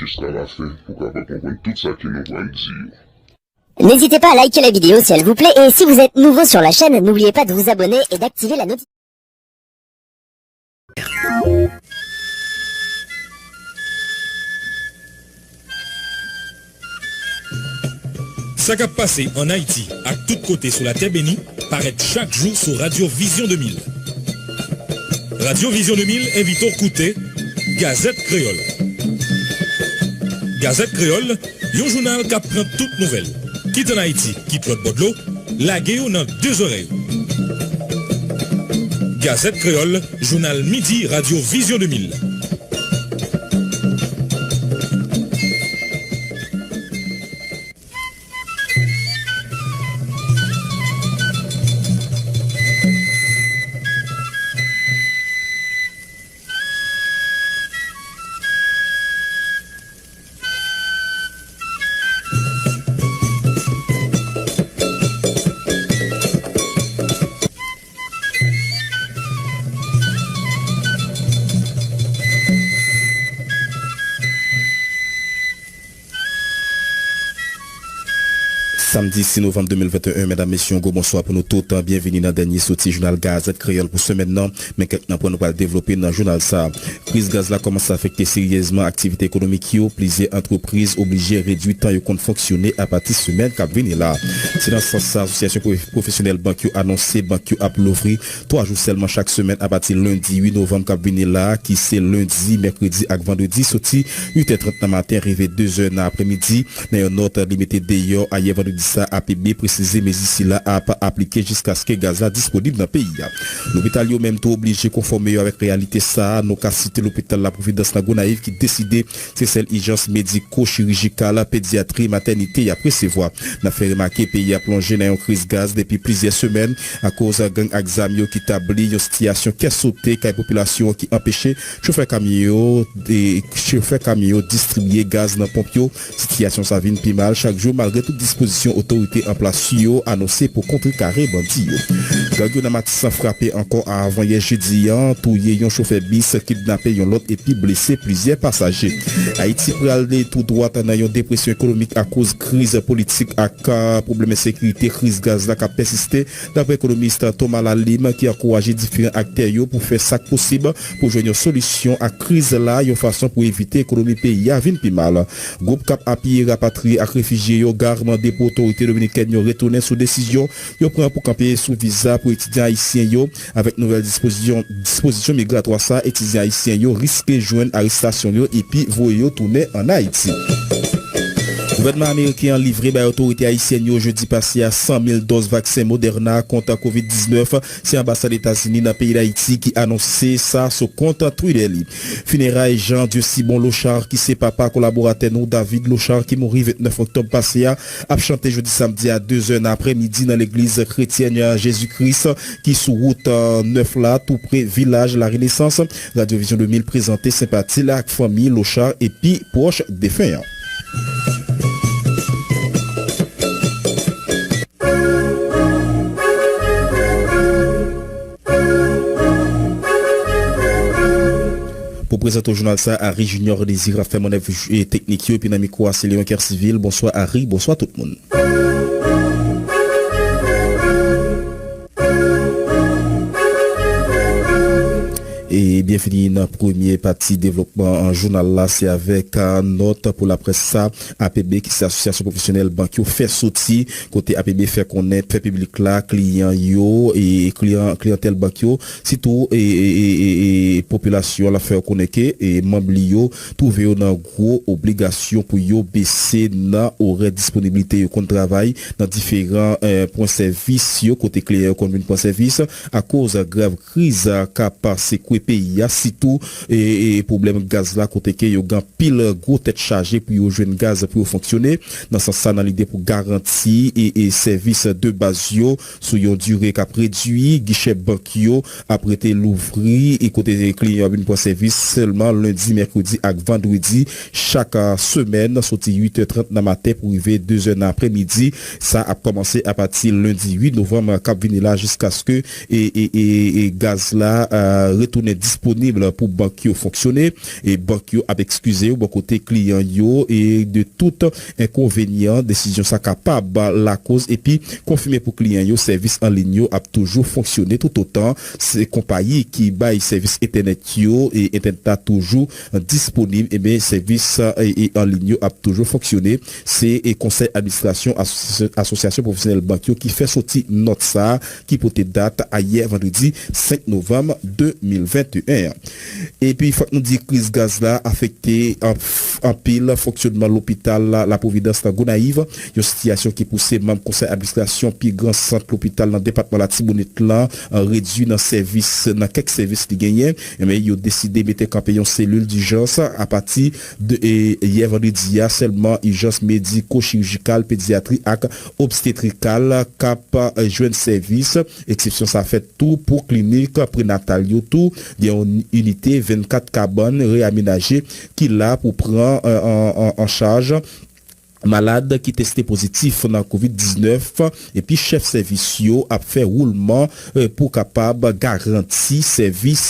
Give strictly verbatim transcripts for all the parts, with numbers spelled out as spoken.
Jiska lafen pou w kapab konprann tout sa ke nou pral di yo. N'hésitez pas à liker la vidéo si elle vous plaît et si vous êtes nouveau sur la chaîne, n'oubliez pas de vous abonner et d'activer la notification. Sa k ap pase ann Ayiti ak tout kote sou latè beni parèt chak jou sou Radyo Vizyon de mil. Radyo Vizyon de mil envite w koute Gazèt Kreyòl. Gazèt Kreyòl, yon jounal k ap pran tout nouvèl, kit ann Ayiti, kit lòt bò dlo, lage yo nan de zòrèy ou. Gazèt Kreyòl, jounal midi Radyo Vizyon de mil. Samdi sis novanm de mil venteyen, medam, mesye, yon gwo bonswa pou nou tout. Byenvini nan dènye soti jounal Gazèt Kreyòl pou semèn nan. Men kèk nan pwen nou pral devlope nan jounal sa a. Kriz gaz la kòmanse afekte seryezman aktivite ekonomik yo. Plizyè antrepriz oblije redui tan yo konn fonksyone apati semèn k ap vini la. Se nan sans sa, Asosyasyon Pwofe-, Pwofesyonèl Bank yo anonse bank yo ap louvri twa jou sèlman chak semèn apati lendi uit novanm k ap vini la, ki se lendi, mèkredi ak vandredi, soti uit è trant nan maten rive de zè nan aprèmidi. Nan yon nòt li mete deyò ayè vandredi sa, A P B presize mezi sila ap aplike jiskaske gaz la disponib nan peyi a. Lopital yo menm tou oblije konfòme yo avèk reyalite sa a. Nou ka site lopital La Providence nan Gonayiv ki deside se sèl ijans mediko-chirijikal, pedyatri, matènite y ap resevwa. N ap fè remake peyi a plonje nan yon kriz gaz depi plizyè semèn akoz gang ak zam yo ki tabli yon sitiyasyon kè sote kay popilasyon an ki anpeche chofè kamyon yo, e, chofè kamyon yo distribiye gaz nan ponp yo. Sitiyasyon sa vin pi mal chak jou malgre tout dispozisyon otorite an plas yo anonse pou kontrekare bandi yo. Gang yo nan Matisan frape ankò avanyè jedi an, touye yon chofè bis, kidnape yon lòt epi blese plizyè pasaje. Ayiti prale tou dwat nan yon depresyon ekonomik akoz kriz politik ak, a, pwoblèm ensekirite, kriz gaz la k ap pèsiste, dapre ekonomis Thomas Lalime, ki ankouraje diferan aktè yo pou fè sa k posib pou jwenn yon solisyon ak kriz la, yon fason pou evite ekonomi peyi a vin pi mal. Gwoup k ap apiye rapatriye ak refijye yo, GARR, mande pou otorite dominikèn yo retounen sou desizyon yo pran pou kanpe sou viza pou etidyan ayisyen yo. Avèk nouvèl dispozisyon, dispozisyon migratwa sa, etidyan ayisyen yo riske jwenn arestasyon yo epi voye yo tounen ann Ayiti. Gouvènman ameriken an livre bay otorite ayisyèn yo jedi pase a san mil dòz vaksen Moderna kont kovid diznèf. Se anbasad Etazini nan peyi Dayiti ki anonse sa sou kont Twitter li. Fineray Jean Dieucibon Lochard, ki se papa kolaboratè nou David Lochard, ki mouri vennèf oktòb pase a, ap chante jodi samdi a de zè nan aprèmidi nan legliz kretyèn Jezi Kris ki sou wout, e, nèf la, tou pre vilaj La Renaissance. Radyo Vizyon de mil prezante senpati l ak fanmi Lochard epi pwòch defen an. Pou prezante w jounal sa, Harry Junior Désir ap fè mannèv, e, teknik yo, epi nan mikwo a, se Leon Kercivil. Bonswa, Harry. Bonswa, tout moun. E byenvini nan premye pati devlopman jounal la, se avèk, a, nòt pou laprès sa, A P B, ki se Asosyasyon Pwofesyonèl Bank yo, fè soti, kote A P B fè konnen, fè piblik la, kliyan yo, e kliyan, kliyantèl bank yo, sitou, e, e, e, e, e popilasyon la fè yo konnen ke, e, manm li yo twouve yo nan gwo obligasyon pou yo bese nan orè disponiblite yo konn travay nan diferan, e, pwen sèvis yo, kote kliyan yo konn vin pran sèvis akoz grav kriz k ap sekwe peyi a, sitou, e, e, pwoblèm gaz la, kote ke yo gen anpil gwo tèt chaje pou yo jwenn gaz pou yo fonksyone. Nan sans sa, nan lide pou garanti e, e sèvis de baz yo sou yon dire k ap redui, gichè bank yo ap rete louvri e kote kliyan yo ap vin pran sèvis sèlman lendi, mèkredi ak vandredi chak, a, semèn, soti uit è trant nan maten pou rive de zè nan aprèmidi. Sa ap kòmanse apati lendi uit novanm k ap vini la jiskaske e, e, e, e gaz la, a, retounen disponib pou bank yo fonksyone, e bank yo ap ekskize yo bò kote kliyan yo e de tout enkonvenyan desizyon sa kapab lakoz, epi konfime pou kliyan yo sèvis an liy yo ap toujou fonksyone toutotan se konpayi ki bay sèvis entènèt yo e entènèt la toujou disponib, ebyen sèvis e, e an liy yo ap toujou fonksyone. Se e konsèy administrasyon Asosyasyon Pwofesyonèl Bank yo ki fè soti nòt sa a, ki pote dat ayè vandredi senk novanm de mil venteyen an. Epi fòk nou di kriz gaz la afekte anpil fonksyonman lopital Lapwovidans nan Gonayiv, yon sitiyasyon ki pouse manm konsèy administrasyon pi gran sant lopital nan depatman Latibonit lan redui nan sèvis, nan kèk sèvis li genyen. Ebyen yo deside mete kanpe yon selil dijans apati de yè vandredi a. Sèlman ijans mediko-chirijikal, pedyatri ak obstetrikal k ap jwenn sèvis. Eksepsyon sa fèt tou pou klinik prenatal yo tou. Gen yon inite vennkat kabann reyamenaje ki la pou pran an chaj malad ki teste pozitif nan kovid diznèf, epi chèf sèvis yo ap fè woulman pou kapab garanti sèvis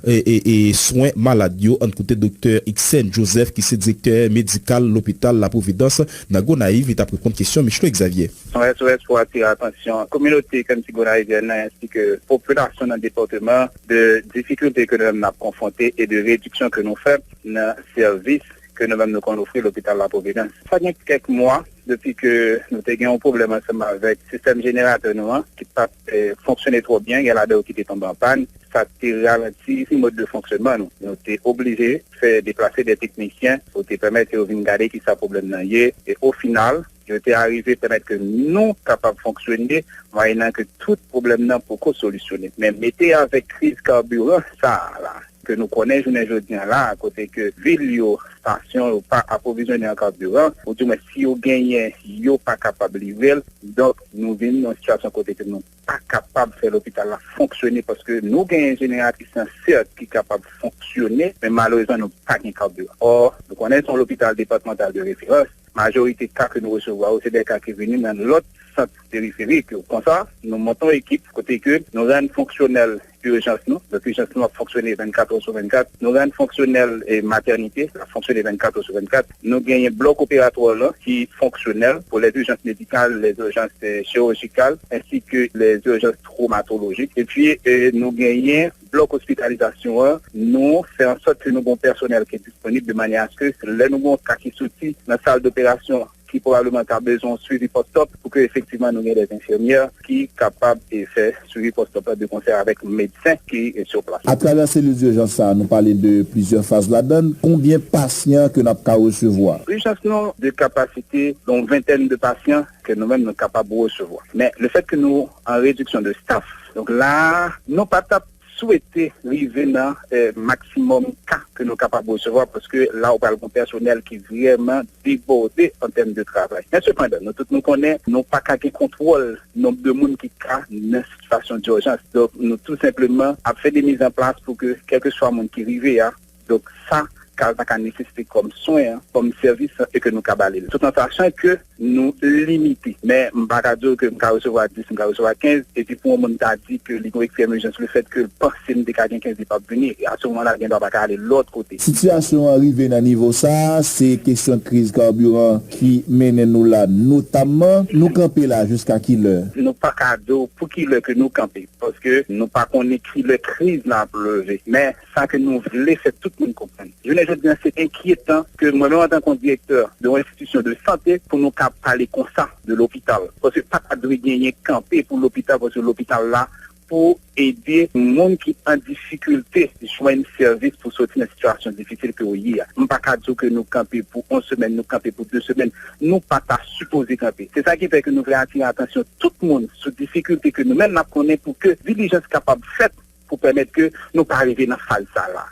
e swen malad yo. Ann koute Doktè Iksen Joseph ki se direktè medikal lopital Lapwovidans nan Gonayiv, li t ap reponn kesyon Michlo Xavier. Yon S O S pou atire atansyon kominote Kennedy Gonayiv lan ensi ke popilasyon nan depatman de difikilte ke nou menm n ap konfwonte e de rediksyon ke nou fè nan sèvis ke nou menm nou konn ofri lopital Lapwovidans. Sa gen kèk mwa depi ke nou te gen yon pwoblèm ansanm avèk sistèm jeneratè nou an ki pa t fonksyone twò byen, gen ladan yo ki te tonbe an pàn. Sa te ralanti mòd de fonksyonman nou. Nou te oblije fè deplase de teknisyen pou te pèmèt yo vin gade kisa pwoblèm nan ye. E ofinal, yo te arive pèmèt ke nou kapab fonksyone mwayennan ke tout pwoblèm nan poko solisyone. Men mete avèk kriz kabiran sa a la, ke nou konnen jounen jodi a la, kote ke vil yo, estasyon yo pa apwovizyone an kabiran, oudimwen si yo genyen, yo pa kapab livre l. Donk, nou vin nan yon sitiyasyon kote ke nou pa kapab fè lopital la fonksyone paske nou genyen jeneratris lan, sèt, ki kapab fonksyone, men malerezman nou pa gen kabiran. Ò, nou konnen se yon lopital depatmantal de referans. Majorite ka ke nou resevwa yo, se de ka ki vini nan lòt sant periferik yo. Konsa, nou monte yon ekip kote ke nou rann fonksyonèl ijans nou. Donk, ijans nou ap fonksyone vennkat è sou vennkat. Nou rann fonksyonèl e matènite, l ap fonksyone vennkat è sou vennkat. Nou genyen blòk operatwa lan ki fonksyonèl pou lèzijans medikal, lèzijans chirijikal, ensi ke lèzijans twomatolojik. Epi, e, nou genyen blòk ospitalizasyon an, nou fè an sòt ke nou gen yon pèsonèl ki disponib de manyè aske lè nou gen yon ka ki soti nan sal doperasyon ki pwobableman ta bezwen yon swivi pòs-op pou ke efektivman nou gen de enfimyè ki kapab e fè swivi pòs-op la de konsè avèk medsen ki e sou plas. Atravè selil dijans sa a, nou pale de plizyè faz ladan l. Konbyen pasyan ke n ap ka resevwa? Ijans nou de kapasite yon ventèn de pasyan ke nou menm nou kapab resevwa. Men lefèt ke nou an rediksyon de staf, donk la a, nou pa t ap swete rive nan, eh, maksimòm ka ke nou kapab resevwa, paske la ou pral gen pèsonèl ki vrèman debòde an tèm de travay. Men sepandan, nou tout nou konnen, nou pa ka gen kontwòl nonb de moun ki ka nan sitiyasyon dijans. Donk, nou tou senpleman ap fè de mizanplas pou ke, kèlkeswa moun ki rive a, donk, sa ka, sa ka nesesite kòm swen an, kòm sèvis an, e ke nou ka ba li l. Tout an sachan ke nou limite. Men, m pa ka di w ke m ka resevwa dis, m ka resevwa kenz, epi pou yon moun ta di ke li gen yon ekstrèm ijans, lefèt ke l panse m te ka gen kenz, li p ap vini. E a se moman la, l gen dwa pa ka ale lòt kote. Sitiyasyon an rive nan nivo sa a, se kesyon kriz kabiran ki mennen nou la, notamman. Nou kanpe la jiska kilè? Nou pa ka di w pou kilè ke nou kanpe, paske nou pa konnen kilè kriz la ap leve. Men, sa ke nou vle fè tout moun konprann. Jounen jodi a, se enkyetan ke mwen menm antanke yon direktè de yon enstitisyon de sante pou nou ka pale konsa de lopital. Paske pa ta dwe genyen kanpe pou lopital, paske lopital la pou ede moun ki an difikilte jwenn sèvis pou soti nan sitiyasyon difisil ke yo ye a. M pa ka di w ke nou kanpe pou yon semèn, nou kanpe pou de semèn. Nou pa ta sipoze kanpe. Se sa ki fè ke nou vle atire atansyon tout moun sou difikilte ke nou menm n ap konnen pou ke dilijans kapab fèt pou pèmèt ke nou pa rive nan faz sa la.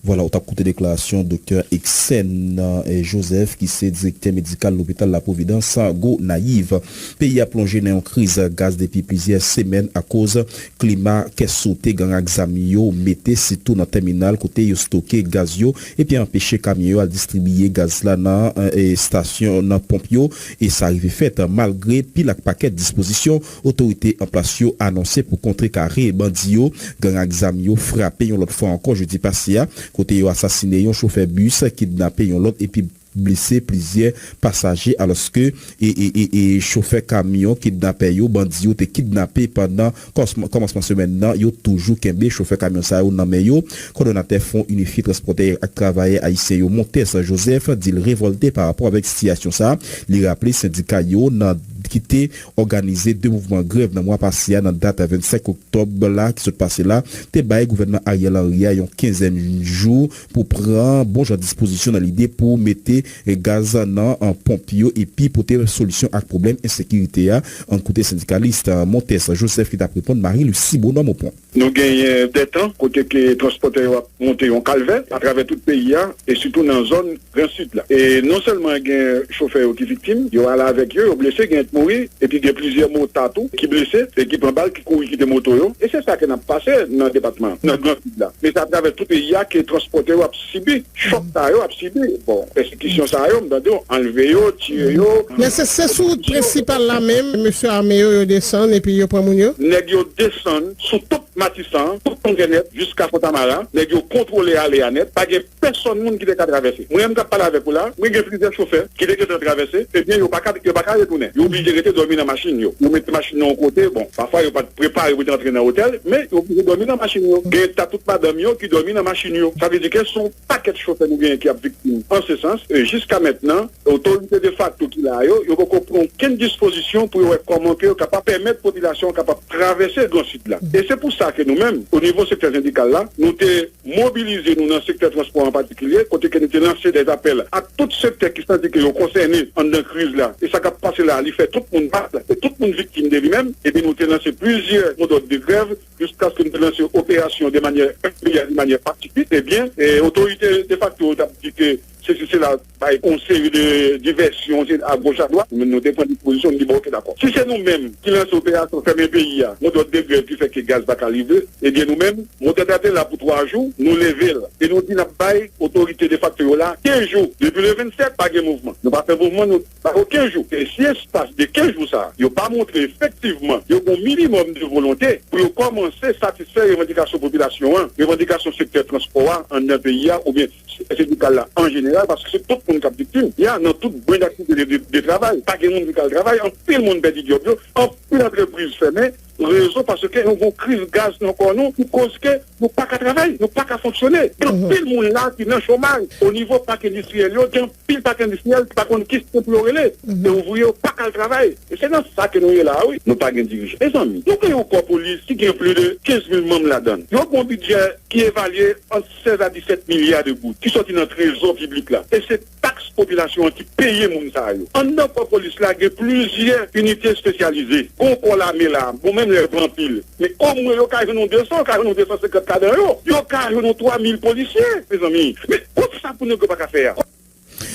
Vwala, ou t ap koute deklarasyon Doktè Exène, eh, Joseph, ki se direktè medikal lopital La Providence Gonayiv. Peyi a plonje nan yon kriz gaz depi plizyè semèn akoz klima kè sote gang ak zam yo mete, sitou nan tèminal kote yo stoke gaz yo, epi anpeche kamyon yo al distribiye gaz la nan, eh, estasyon, nan ponp yo, e sa rive fèt malgre pil ak pakèt dispozisyon otorite an plas yo anonse pou kontrekare bandi yo. Gang ak zam yo frape yon lòt fwa ankò jedi pase a, kote yo asasine yon chofè bis, kidnape yon lòt epi blese plizyè pasaje, alòske e, e, e, e chofè kamyon kidnapè yo, bandi yo te kidnape pandan kòs-, kòmansman semèn nan, yo toujou kenbe chofè kamyon sa yo nan men yo. Kòdonatè Fwon Inifye Transpòtè ak Travayè Ayisyen yo, Montes Joseph, di l revòlte pa rapò avèk sitiyasyon sa a. Li raple sendika yo nan ki te òganize de mouvman grèv nan mwa pase a, nan dat vennsenk oktòb la ki sot pase la, te bay gouvènman Ariel Henry a yon kenzèn jou pou pran bon jan dispozisyon nan lide pou mete gaz nan, an, ponp yo epi pote solisyon ak pwoblèm ensekirite a. Ann koute sendikalis, an, Montes Joseph ki t ap reponn Marie Lucie Bonhomme au point. Nou genyen dè tan kote ke transpòtè yo ap monte yon kalvè atravè tout peyi a, e sitou nan zòn Gran Sid la. E non sèlman gen chofè yo ki viktim, yo ale avèk yo, yo blese, gen ki mouri, epi gen plizyè motard tou ki blese, e ki pran bal, ki kouri kite moto yo. E se sa ke n ap pase nan depatman, nan Gran Sid la. Men se atravè tout peyi a ke transpòtè yo ap sibi chòk sa yo, ap sibi, bon, pèsekisyon sa yo, m tande w, anlve yo, tiye yo. Men se, se sou wout prensipal la menm, mesye ame yo, yo desann epi yo pran moun yo? Nèg yo desann sou tout Matisan, tout Pon Kenneth, jiska Fontamara, nèg yo kontwole ale a nèt, pa gen pèsonn moun ki te ka travèse. Mwen menm k ap pale avèk ou la, mwen gen plizyè chofè ki te gentan travèse, ebyen, yo pa ka, yo pa ka retounen. Yo oblije rete dòmi nan machin yo. Yo mete machin nan yon kote, bon, pafwa yo pa t prepare pou te antre nan otèl, men yo oblije dòmi nan machin yo. Gen ta tout madanm yo ki dòmi nan machin yo. Sa vle di ke se yon pakèt chofè nou genyen ki ap viktim. An se sans, e jiska mentnan, otorite defakto ki la yo, yo poko pran okenn dispozisyon pou yo wè kòman ke yo kapab pèmèt popilasyon an kapab travèse Gran Sid la. E se pou sa ke nou menm, o nivo sektè sendikal la, nou te mobilize nou nan sektè transpò an patikilye, kote ke nou te lanse dè apèl ak tout sektè ki santi ke yo konsène anndan kriz la. E sa k ap pase la, li fè tout moun mal, e tout moun viktim de li menm. Epi nou te lanse plizyè modòd de grèv, jiskaske nou te lanse operasyon de manyè, de manyè pasifik. Ebyen, e, otorite defakto yo t ap di ke sesi sela, bay yon seri de divèsyon, se agoch adwat, men nou te pran dispozisyon, nou di, bon, oke, dakò. Si se nou menm ki lanse operasyon fèmen peyi a, modòd de grèv ki fè ke gaz pa ka livre, ebyen, nou menm, modòd la te la pou twa jou, nou leve l. E nou di n ap bay otorite defakto yo la kenz jou. Depi le vennsèt, pa gen mouvman. Nou pa fè mouvman, nou pa okenn jou. E si espas de kenz jou sa a, yo pa montre efektivman yo gen yon minimòm de volonte pou yo kòmanse satisfè revandikasyon popilasyon an, revandikasyon sektè transpò a anndan peyi a, oubyen sendikal la an jeneral, paske se tout moun k ap viktim. Ya, nan tout branch aktivite de, de, de travay, pa gen moun ki ka al travay, anpil moun pèdi djòb yo, anpil antrepriz fèmen. Rezon paske nou gen yon kriz gaz nan kò nou, ki koz ke nou pa ka travay, nou pa ka fonksyone. Gen anpil moun la ki nan chomaj. O nivo pak endistriyèl yo, gen anpil pak endistriyèl ki pa konn ki sen pou yo rele. Se ouvriye yo pa ka al travay. E se nan sa ke nou ye la a, wi. Nou pa gen dirijan. Mezanmi, nou gen yon kò polis ki gen plis de kenz mil manm ladan l. Yo gen yon bidjè ki evalye ant sèz a disèt milya de goud ki sòti nan trezò piblik la. E se taks popilasyon an ki peye moun sa yo. Anndan kò polis la, gen plizyè inite espesyalize. Gon kò lame la, bon, menm lè yo pa anpil. Men omwen yo ka jwenn yon de san, yo ka jwenn yon de san senkant ladan yo. Yo ka jwenn yon twa mil polisye, mezanmi. Men kòb sa pou nèg yo pa ka fè a?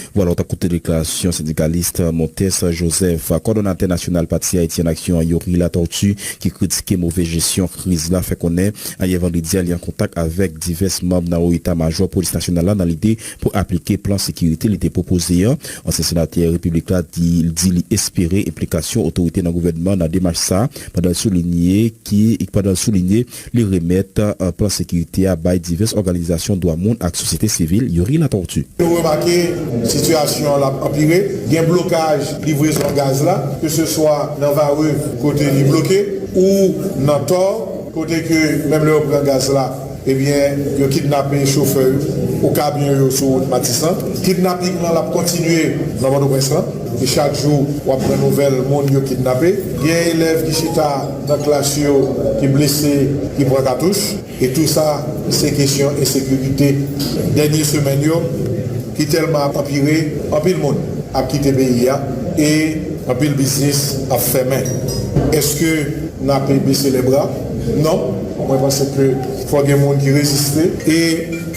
Vwala, w t ap koute deklarasyon sendikalis Montes Joseph. Kòdonatè nasyonal Pati Ayiti an Aksyon an, Youri Latortue, ki kritike move jesyon kriz la, fè konnen ayè vandredi a li an kontak avèk divès manm nan Wo Eta Majò Polis Nasyonal la nan lide pou aplike plan sekirite li te pwopoze an. Ansyen senatè Repiblik la di, di li espere enplikasyon otorite nan gouvènman nan demach sa a, pandan l soulinye ki, pandan l soulinye li remèt, eh, plan sekirite a bay divès òganizasyon dwa moun ak sosyete sivil. Youri Latortue. Nou remake sitiyasyon an l ap anpire. Gen blokaj livrezon gaz la, ke se swa nan Varreux, kote li bloke, ou nan Thor, kote ke menm lè yo pran gaz la, ebyen, yo kidnape chofè yo, ou kamyon yo sou wout Matisan. Kidnaping lan, l ap kontinye nan Pòtoprens lan. E chak jou, w ap pran nouvèl moun yo kidnape. Gen elèv ki chita nan klas yo, ki blese, ki pran katouch. E tou sa, se kesyon ensekirite dènye semèn yo, ki tèlman ap anpire, anpil moun ap kite peyi a, e anpil biznis ap fèmen. Èske n ape bese lè bra? Non. Mwen panse ke Fò gen moun ki reziste e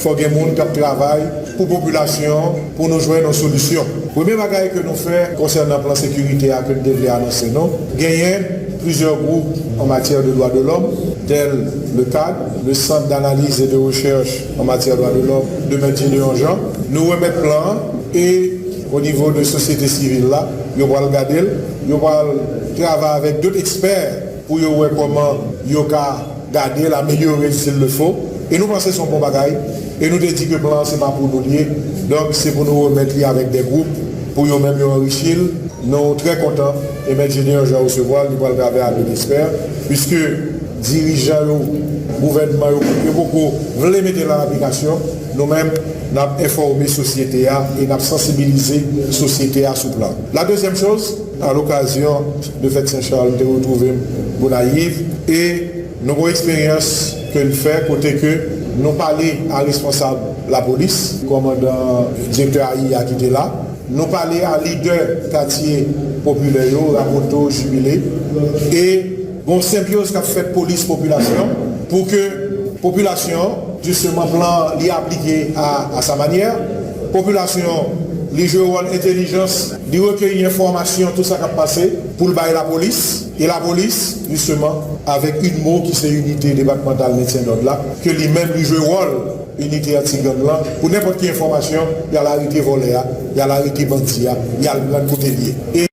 fò gen moun k ap travay pou popilasyon an, pou nou jwenn yon solisyon. Premye bagay ke nou fè konsènan plan sekirite a ke m te vle anonse nou, genyen plizyè gwoup an matyè de dwa de lòm, tèl le kad, le Sant d'Analyse et de Recherche en matière droits de l'homme de Mèt Gédéon Jean. Nou remèt plan an e o nivo de sosyete sivil la, yo pral gade l, yo pral travay avèk dòt ekspè pou yo wè kòman yo ka gade l, amelyore l s'il le faut. E nou panse se yon bon bagay. E nou te di ke plan an se pa pou nou l ye. Donk, se pou nou remèt li avèk de gwoup pou yo menm yo anrichi l. Nou trè kontan. E Mèt Gédéon Jean resevwa l, li pral travay ak de ekspè. Piske dirijan yo, gouvènman yo, yo poko vle mete l an aplikasyon. Nou menm, n ap enfòme sosyete a e n ap sansibilize sosyete a sou plan. La dezyèm choz, a lokazyon de fèt Sen Chal, m te retwouve m Gonayiv e nou gon eksperyans ke n fè kote ke nou pale a responsab lapolis, kòmandan, direktè A I a ki te la, nou pale a lidè katye popilè yo, Raboto, Jibile, e gon senbyoz k ap fèt polis popilasyon pou ke popilasyon, jisteman, plan li aplike a, a sa manyè. Popilasyon, li jwe wòl entèlijans, li rekeyi enfòmasyon, tout sa k ap pase, pou l bay lapolis. E lapolis, jisteman, avèk UDMO, ki se Inite Depatmantal Mentyen Dòd la, ke li menm, li jwe wòl inite anti-gang lan, pou nenpòt ki enfòmasyon, y al arete vòlè a, y al arete bandi a, y al rann kote l ye. E